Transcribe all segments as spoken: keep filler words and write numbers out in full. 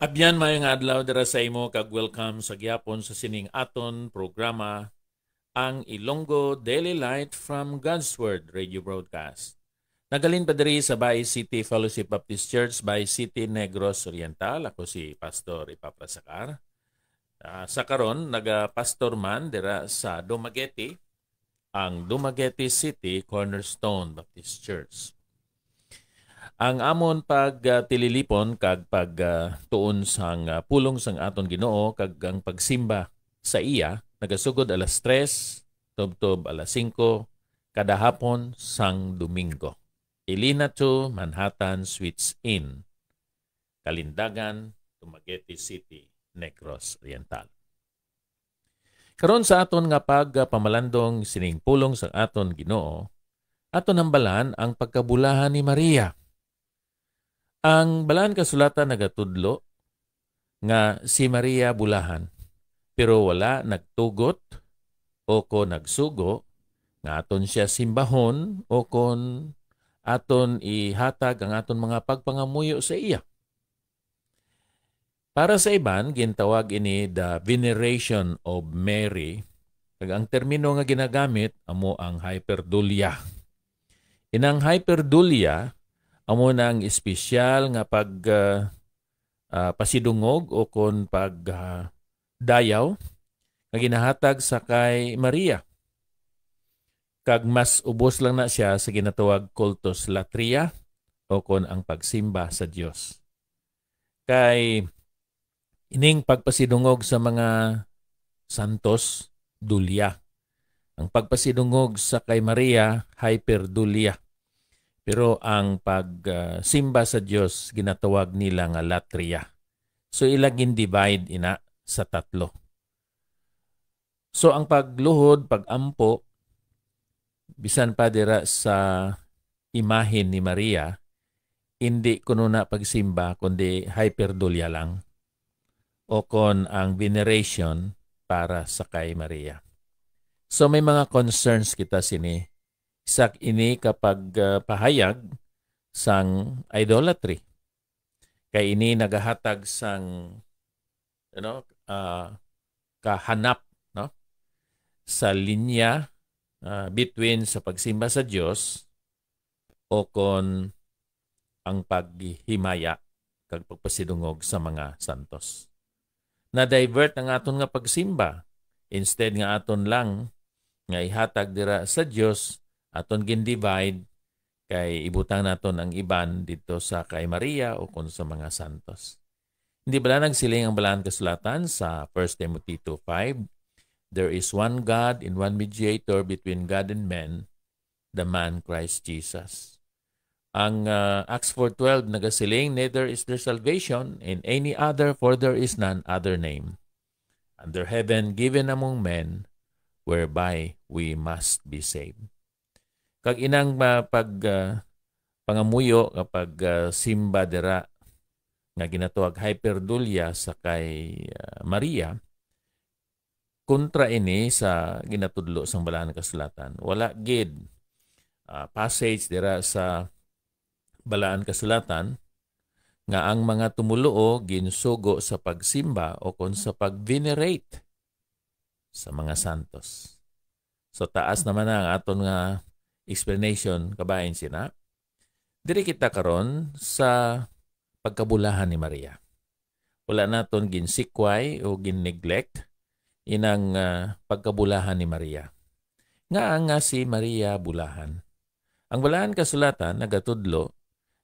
Abyan, maayong adlaw dira sa imo, kag welcome sa gihapon sa sining aton programa, ang Ilonggo Daily Light from God's Word Radio Broadcast. Naghalin pa diri sa Bay City Fellowship Baptist Church, Bay City, Negros Oriental. Ako si Pastor Epafras Sacar. Ah, sa karon, nagapastor man dira sa Dumaguete, ang Dumaguete City Cornerstone Baptist Church. Ang amon pagtililipon kag pagtuon sang, ah, pulong sang aton Ginoo kag ang pagsimba sa iya nagasugod alas tres tubtob alas singko kada hapon sang Domingo. Ilina Two, Manhattan Suites Inn, Kalindagan, Dumaguete City, Negros Oriental. Karon, sa aton nga pagpamalandong sining pulong sa aton Ginoo, aton hambalan ang pagkabulahan ni Maria. Ang Balaan Kasulatan nagatudlo nga si Maria bulahan, pero wala nagtugot o kon nagsugo nga aton siya simbahon o kon aton ihatag ang aton mga pagpangamuyo sa iya. Para sa iban, gintawag ini the veneration of Mary, kag ang termino nga ginagamit amo ang hyperdulia. Inang hyperdulia amo na ang espesyal nga pag, ah, ah, pasidungog o kon pag, ah, dayaw nga ginahatag sa kay Maria, kag mas ubos lang na siya sa ginatawag cultus latria o kon ang pagsimba sa Dios. Kay ining pagpasidungog sa mga santos, dulia. Ang pagpasidungog sa kay Maria, hyperdulia. Pero ang pag, ah, simba sa Dios, ginatawag nila nga latria. So, ila gin-divide ina sa tatlo. So, ang pagluhod, pag-ampo, bisan pa dira sa imahen ni Maria, indi kuno na pagsimba, kundi hyperdulia lang, o kon ang veneration para sa kay Maria. So, may mga concerns kita sini. Isa ini ka pag, ah, pahayag sang idolatry. Kay ini nagahatag sang, you know, ah, kahanap, no? Sa linya, ah, between sa pagsimba sa Dios o kon ang paghimaya kag pagpasidungog sa mga santos. Na-divert ang aton nga pagsimba. Instead nga aton lang nga ihatag dira sa Dios, aton gin-divide kay ibutang naton ang iban didto sa kay Maria o kon sa mga santos. Hindi bala nagsiling ang Balaan Kasulatan sa First Timothy two five, "There is one God and one mediator between God and men, the man Christ Jesus." Ang, ah, Acts four twelve nagasiling, "Neither is there salvation in any other, for there is none other name under heaven given among men whereby we must be saved." Kag inang, ah, pag, ah, pangamuyo nga pag, ah, simba dira nga ginatawag hyperdulia sa kay, ah, Maria, kontra ini sa ginatudlo sang Balaan Kasulatan. Wala gid, ah, passage dira sa Balaan Kasulatan nga ang mga tumoluo ginsugo sa pagsimba o kon sa pag-venerate sa mga santos. So, taas naman na ang aton nga explanation, kabahin sina. Diri kita karon sa pagkabulahan ni Maria. Wala naton ginsikway o gin-neglect inang, ah, pagkabulahan ni Maria. Ngaa nga si Maria bulahan? Ang Balaan Kasulatan nagatudlo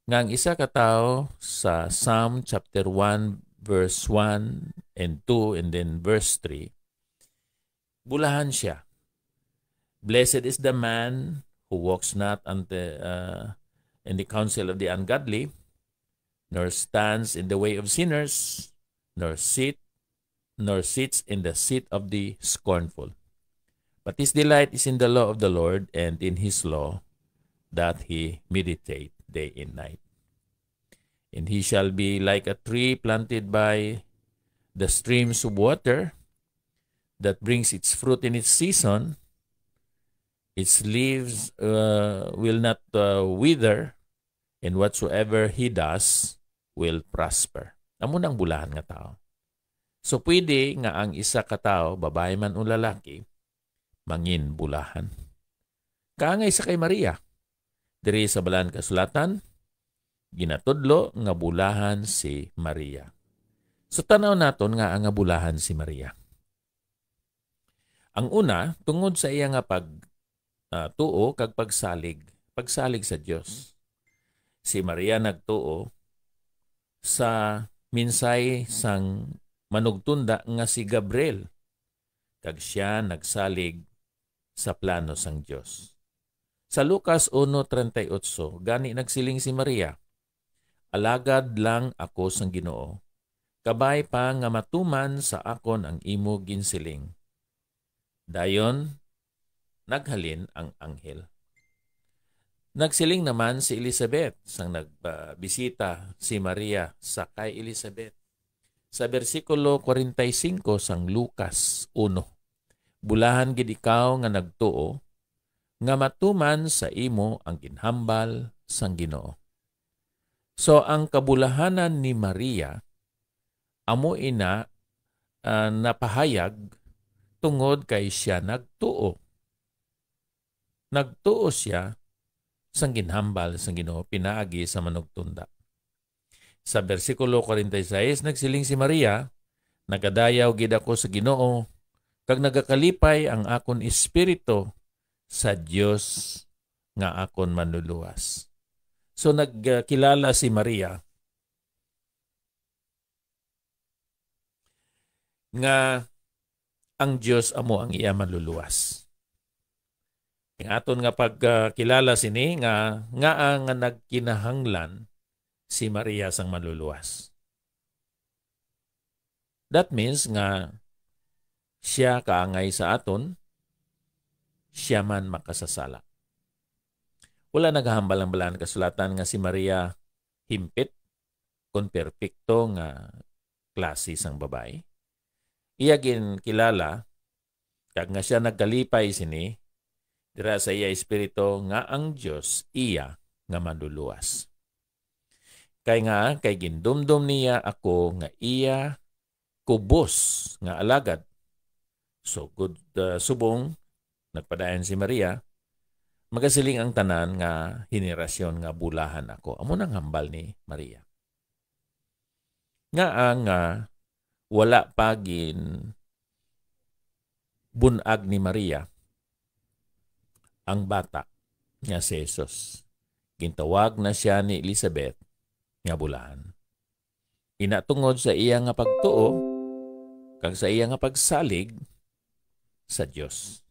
nga ang isa ka tawo sa Psalm chapter one, verse one and two, and then verse three, bulahan siya. "Blessed is the man who walks not unto, uh, in the counsel of the ungodly, nor stands in the way of sinners, nor sit, nor sits in the seat of the scornful. But his delight is in the law of the Lord, and in his law that he meditate day and night. And he shall be like a tree planted by the streams of water, that brings its fruit in its season. Its leaves, uh, will not, uh, wither, and whatsoever he does will prosper." Amo na ang bulahan nga tawo. So, pwede nga ang isa ka tawo, babayi man o lalaki, mangin bulahan. Kaangay sa kay Maria. Diri sa Balaan Kasulatan, ginatudlo nga bulahan si Maria. So, tan-aw naton nga nga bulahan si Maria. Ang una, tungod sa iya nga pag, ah, tuo kag pagsalig, pagsalig sa Dios. Si Maria nagtuo sa mensahe sang manugtunda nga si Gabriel, kag sia nagsalig sa plano sang Dios. Sa Lucas uno treinta y ocho, gani nagsiling si Maria, "Alagad lang ako sang Ginoo, kabay pa nga matuman sa akon ang imo ginsiling." Dayon, naghalin ang anghel. Nagsiling naman si Elizabeth sang nagbisita si Maria sa kay Elizabeth. Sa bersikulo kwarenta y singko sang Lucas uno, "Bulahan gid ikaw nga nagtuo, nga matuman sa imo ang ginhambal sang Ginoo." So, ang kabulahanan ni Maria amo ina, ah, napahayag tungod kay sia nagtuo. Nagtuo sia sang ginhambal sang Ginoo pinaagi sa manugtunda. Sa bersikulo kwarenta y seis, nagsiling si Maria, "Nagadayaw gid ako sa Ginoo, kag nagakalipay ang akon espiritu sa Dios nga akon Manluluwas." So, nagkilala si Maria nga ang Dios amo ang iya Manluluwas. Ang aton nga pagkilala sini nga, ngaa nga nagkinahanglan si Maria sang Manluluwas? That means nga sia kaangay sa aton, sia man makasasala. Wala nagahambal ang Balaan Kasulatan nga si Maria himpit kon perpekto nga klase sang babayi. Iya ginkilala, kag nga sia nagkalipay sini, dira sa iya espiritu nga ang Dios iya nga Manluluwas. Kay nga, kay gindumdom niya ako nga iya kubos nga alagad. So, gud, uh, subong, nagpadayon si Maria, magasiling ang tanan nga henerasyon nga bulahan ako. Amo nang hambal ni Maria. Ngaa nga wala pa gin bun-ag ni Maria ang bata nga si Jesus. Gintawag na sia ni Elizabeth nga bulahan. Ina tungod sa iya nga pagtuo kag sa iya nga pagsalig sa Dios.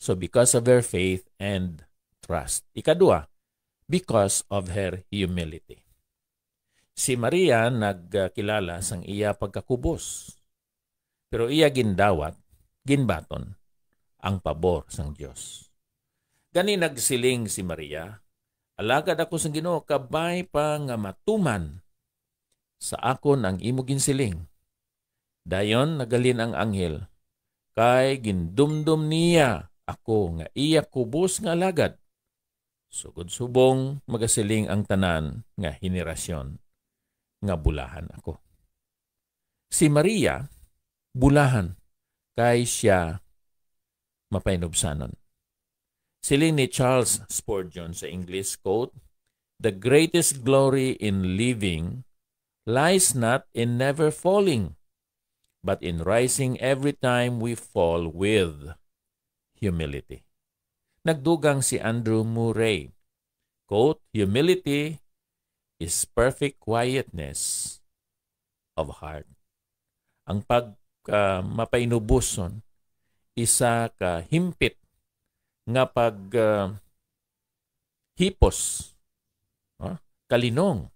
So, because of her faith and trust. Ikadua, because of her humility. Si Maria nagkilala sang iya pagkakubos, pero iya gindawat, ginbaton ang pabor sang Dios. Gani nagsiling si Maria, "Alagad ako sang Ginoo, kabay pa nga matuman sa akon ang imo ginsiling." Dayon naghalin ang anghel, kay gindumdom niya ako nga iya kubos nga alagad. Sugod subong magasiling ang tanan nga henerasyon nga bulahan ako. Si Maria, bulahan, kay sia mapainubsanon. Siling ni Charles Spurgeon sa English, quote, "The greatest glory in living lies not in never falling, but in rising every time we fall with humility." Nagdugang si Andrew Murray, quote, "Humility is perfect quietness of heart." Ang pag, ah, mapainubuson, isa ka himpit nga pag, ah, hipos, ah, kalinong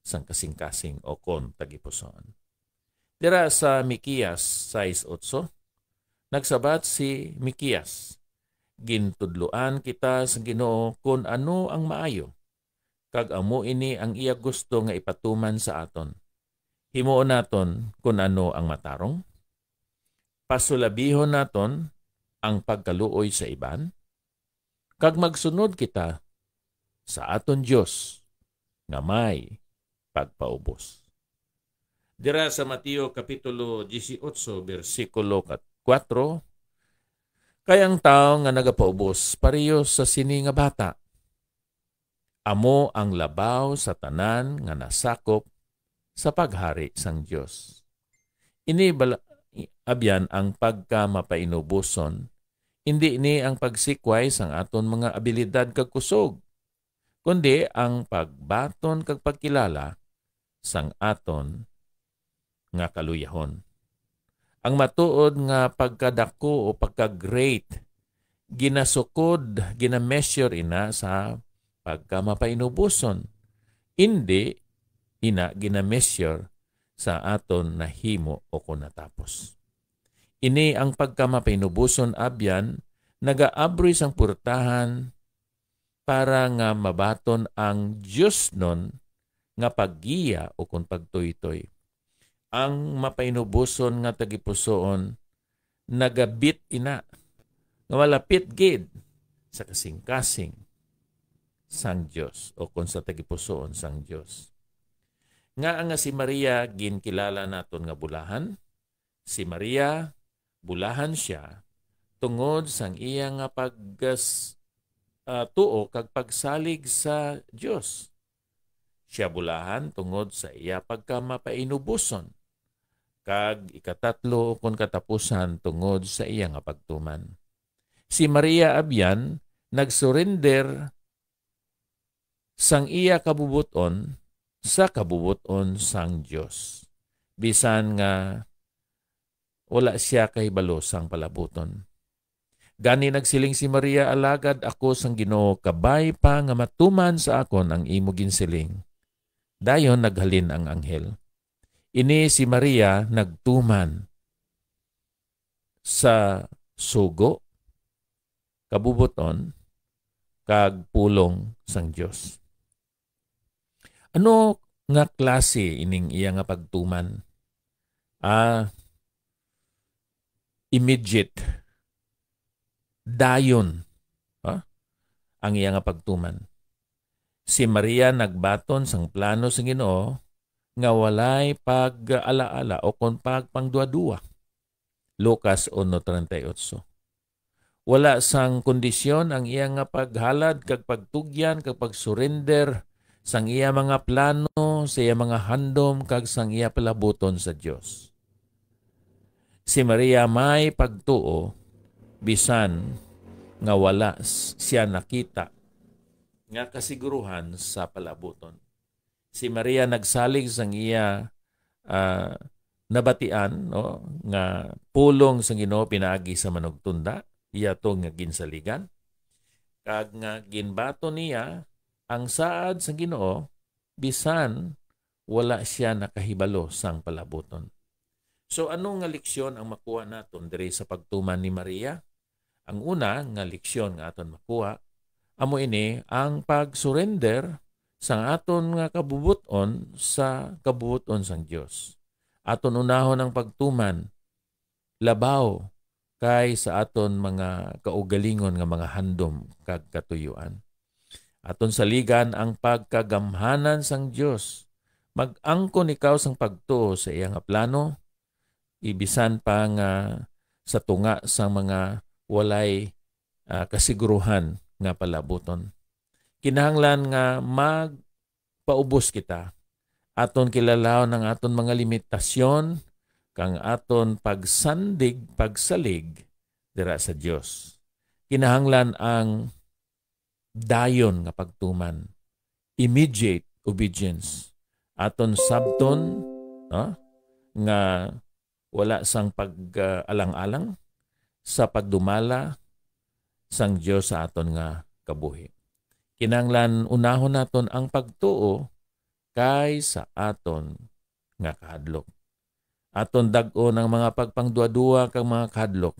sang kasing-kasing o kon tagipuson. Dira sa Miqueas sais otso, nagsabat si Miqueas, "Gintudloan kita sa Ginoo kon ano ang maayo, kag amo ini ang iya gusto nga ipatuman sa aton. Himuon naton kon ano ang matarong. Pasulabihon naton ang pagkaluoy sa iban, kag magsunod kita sa aton Dios nga may pagpaubos." Dira sa Mateo Kapitulo dieciocho, bersikulo kat-, kuwatro, "Kay ang tawo nga nagapaubos pareho sa sini nga bata, amo ang labaw sa tanan nga nasakop sa paghari sang Dios." Ini bala-, abyan ang pagkamapainuboson, indi ni ang pagsikway sang aton mga abilidad kag kusog, kundi ang pagbaton kag pagkilala sang aton nga kaluyahon. Ang matuod nga pagkadako o pagka-great, ginasukod, ginameasure ina sa pagkamapainuboson. Indi ina ginameasure sa aton nahimo o kon natapos. Ini ang pagkamapainuboson, abyan, nagaabri sang purtahan para nga mabaton ang diosnon nga paggiya o kon pagtuytoy. Ang mapainuboson nga tagipusoon nagabit ina nga malapit gid sa kasingkasing sang Dios o kon sa tagipusoon sang Dios. Ngaa nga si Maria ginkilala naton nga bulahan? Si Maria, bulahan sia tungod sang iya nga pag-, ah, tuo kag pagsalig sa Dios. Sia bulahan tungod sa iya pagkamapainuboson, kag ikatatlo kon katapusan tungod sa iya nga pagtuman. Si Maria abyan nagsurrender sang iya kabubot-on sa kabubot-on sang Dios, bisan nga wala sia kahibalo sang palabuton. Gani nagsiling si Maria, "Alagad ako sang Ginoo, kabay pa nga matuman sa akon ang imo ginsiling." Dayon naghalin ang anghel. Ini si Maria nagtuman sa sugo, kabubot-on, kag pulong sang Dios. Ano nga klase ining iya nga pagtuman? Ah, immediate. Dayon, ha? Ang iya nga pagtuman. Si Maria nagbaton sang plano sa Ginoo nga walay pag-alaala o kon pagpangduadua. Lucas uno treinta y ocho. Wala sang kondisyon ang iya nga paghalad kag pagtugyan kag pagsurrender sang iya mga plano, sa iya mga handom, kag sang iya palabuton sa Dios. Si Maria may pagtuo bisan nga wala s-, siya nakita nga kasiguruhan sa palabuton. Si Maria nagsalig sang iya, ah, nabatian, no, nga pulong sang Ginoo pinaagi sa manugtunda, iya to nga ginsaligan, kag nga ginbaton niya ang saad sang Ginoo bisan wala sia nakahibalo sang palabuton. So, ano nga leksyon ang makuha naton diri sa pagtuman ni Maria? Ang una nga leksyon nga aton makuha amo ini, ang pag-surrender sang aton nga kabubot-on sa kabubot-on sang Dios. Aton unahon ang pagtuman labaw kay sa aton mga kaugalingon nga mga handom kag katuyuan. Aton saligan ang pagkagamhanan sang Dios. Mag-angkon ikaw sang pagtuo sa iya nga plano, ibisan pa nga sa tunga sang mga walay, ah, kasiguruhan nga palabuton. Kinahanglan nga magpaubos kita. Aton kilalahon ang aton mga limitasyon kang aton pagsandig, pagsalig dira sa Dios. Kinahanglan ang dayon nga pagtuman, immediate obedience. Aton sabton, no, nga wala sang pag-alang-alang sa pagdumala sang Dios sa aton nga kabuhi. Kinahanglan unahon naton ang pagtuo kay sa aton nga kahadlok. Aton dag-on ang mga pagpangduadua kag mga kahadlok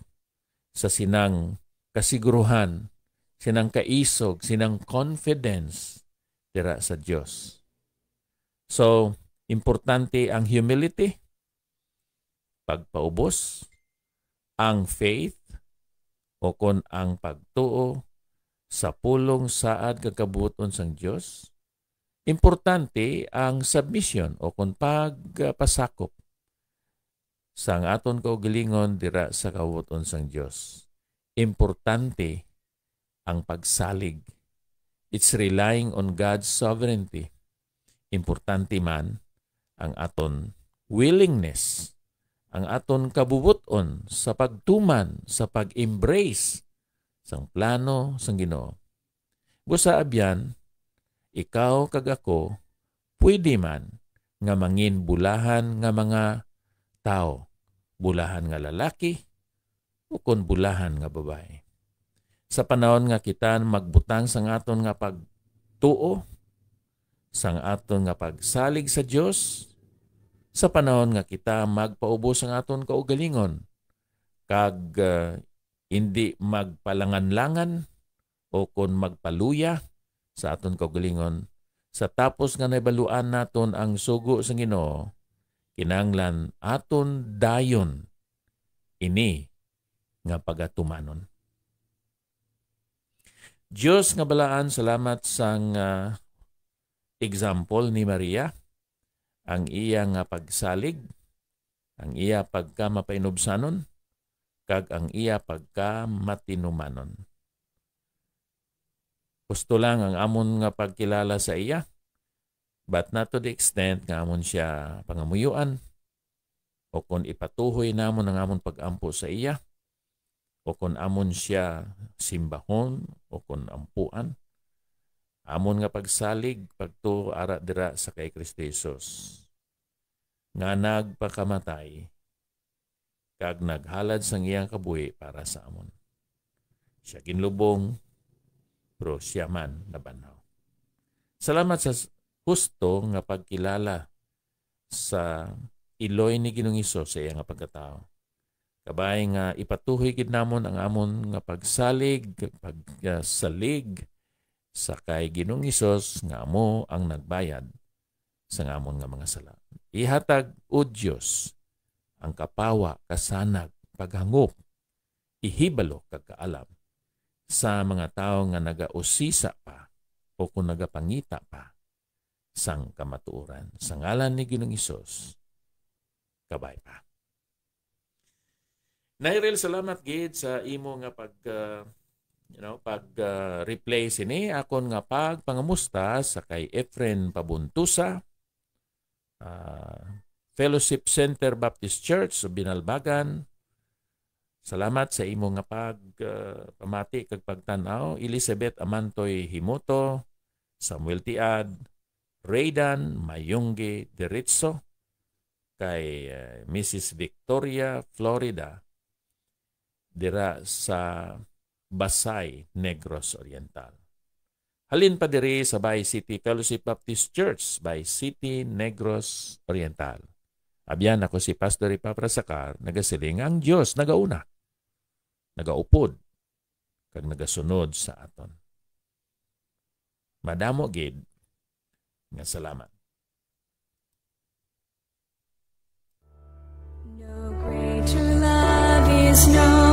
sa sinang kasiguruhan, sinang kaisog, sinang confidence dira sa Dios. So, importante ang humility, pagpaubos, ang faith, o kon ang pagtuo sa pulong, saad, kag kabuton sang Dios, Importante ang submission o kon pagpasakop sang aton kaugalingon dira sa kabubuton sang Dios. Importante ang pagsalig. It's relying on God's sovereignty. Importante man ang aton willingness, ang aton kabubot-on sa pagtuman, sa pag-embrace sang plano sang Ginoo. Busa, abyan, ikaw kag ako pwede man nga mangin bulahan nga mga tawo, bulahan nga lalaki, ukon bulahan nga babayi. Sa panahon nga kita magbutang sang aton nga pagtuo, sang aton nga pagsalig sa Dios, sa panahon nga kita magpaubos sang aton kaugalingon, kag, ah, indi magpalanganlangan o kon magpaluya sa aton kaugalingon, sa tapos nga nahibaluan naton ang sugo sang Ginoo, kinahanglan aton dayon ini nga pagatumanon. Dios nga balaan, salamat sang, ah, example ni Maria, ang iya nga pagsalig, ang iya pagkamapainubsanon, kag ang iya pagkamatinumanon. Husto lang ang amon nga pagkilala sa iya, but not to the extent nga amon siya pangamuyuan, o kon ipatuhoy namon ang amon pag-ampo sa iya, o kon amon siya simbahon, o kon ampuan. Amon nga pagsalig, pagtuo ara dira sa kay Kristo Jesus, nga nagpakamatay kag naghalad sang iyang kabuhi para sa amon. Siya ginlubong, pero siya man nabanhaw. Salamat sa s-, husto nga pagkilala sa iloy ni Ginoong Hesus sa iya nga pagkatawo. Kabay nga ipatuhoy gid namon ang amon nga pagsalig, pagsalig sa kay Ginoong Hesus nga amo ang nagbayad sang amon nga mga sala. Ihatag, O Dios, ang kapawa, kasanag, paghangop, ihibalo kag kaalam sa mga tawo nga nagausisa pa o kon nagapangita pa sang kamatuoran. Sa ngalan ni Ginoong Hesus, kabay pa. Nairel, salamat gid sa imo nga pag, uh, you know, pag, uh, replay sini akon nga pagpangamusta sa kay Efren Pabuntusa, uh, Fellowship Center Baptist Church sa Binalbagan. Salamat sa imo nga pag, uh, pamati kag pagtan-aw. Elizabeth Amantoy Himoto, Samuel Tiad, Raydan Mayunggi Diritso, kay, uh, Missus Victoria Florida, dira sa Basay, Negros Oriental. Halin pa diri sa Bay City Fellowship Baptist Church, Bay City, Negros Oriental. Abyan, ako si Pastor Epafras Sacar, nagasiling nga ang Dios nagauna, nagaupod, kag nagasunod sa aton. Madamo gid nga salamat. No greater love is known.